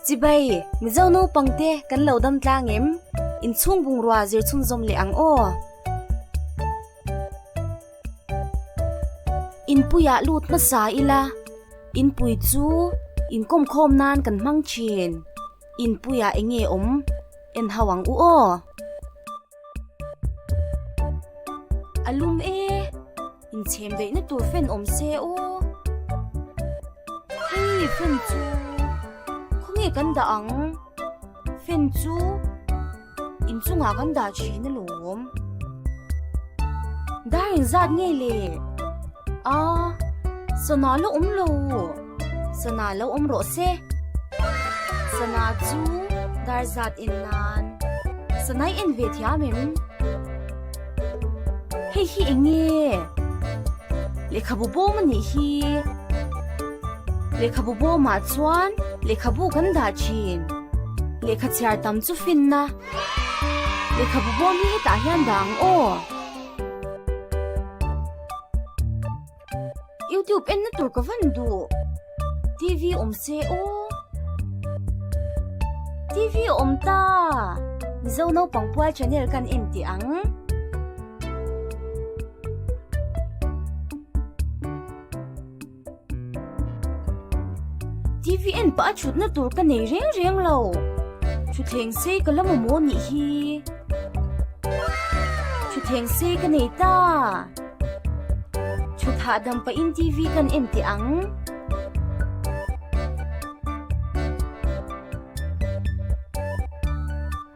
Chibai, Mizo naupang te kan lo dam tlang em? Inchhung bungrua zir chhunzawm leh ang aw. Inpuiah lut hmasa ila, inpui chu inkawmkhawm nan kan hmang thin. Inpuiah eng nge awm en ho ang u aw. A lum e, inchhem daihna tur fan awm se aw. Hei fan chu khawnge kan dah ang? Fan chu. Inchungah kan dah thin alawm. Dar inzat nge le? A, sana lo awm lo. Sana lo awm rawh se. Sana chu dar zat en nan. Sana i en ve thiam em? Hei hi eng nge? Lehkhabu bawm a nih hi. Lehkhabu bawmah chuan lehkhabu kan dah thin. Lehkha chhiar tam chu finna. Lehkhabu bawm hi hetah hian dah ang aw. YouTube enna tur ka van duh. TV awm se aw. TV awm ta. Mizo naupang pual channel kan en tih ang. TV en pah a thutna tur ka nei reng reng lo. Thutthleng sei ka la mamawh nih hi. Thutthleng sei ka nei ta. Thut hahdam pahin TV kan en teh ang.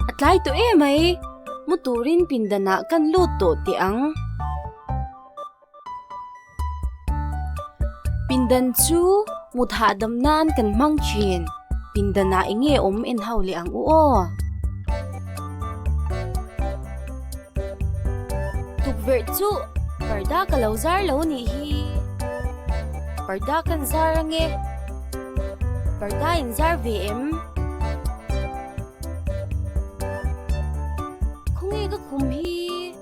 A tlai tawh em mai. Mu turin pindanah kan lut tawh teh ang. Pindan chu mut hahdam nan kan hmang thin. Pindanah eng nge awm en ho leh ang u aw. Tukverh chu parda ka lo zar lo nih hi. Parda kan zar ange. Parda in zar ve em? Khawnge ka khum hi?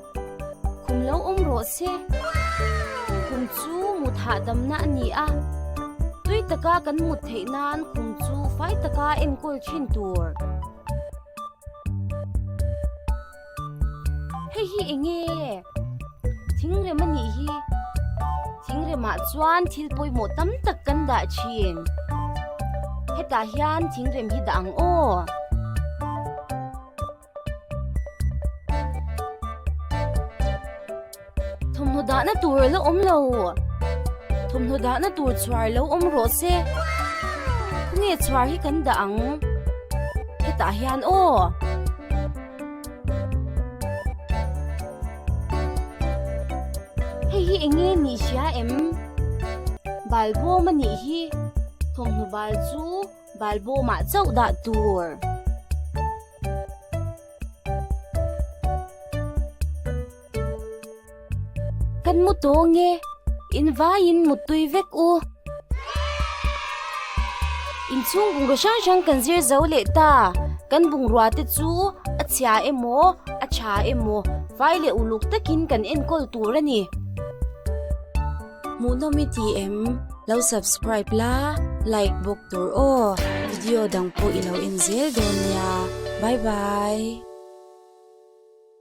Khum lo awm rawh se. Khum chu mut hahdamna a ni a, tui taka kan mut theih nan khum chu fai taka enkawl thin tur. Hei hi eng nge? Thingrem a nih hi. Thingremah chuan thil pawimawh tam tak kan dah thin. Hetah hian thingrem hi dah ang aw. Thawmhnaw dahna tur a la awm lo. Thawmhnaw dahna tur chhuar lo awm rawh se. Khawnge chhuar hi kan dah ang? Hetah hian aw. Hei hi eng nge nih hria em? Bal bawm a nih hi. Thawmhnaw bal chu bal bawmah chauh dah tur. Kan mu tawng e, in vaiin muttui vek u. Inchhung bungrua hrang hrang kan zir zo leh ta, kan bungrua te chu a chhia emaw a tha emaw vai leh uluk takin kan enkawl tur a ni. Hmuhnawm i ti em? Lo subscribe la, like bawk tur aw. Video dang pawh i lo en zel dawn nia. Bye bye.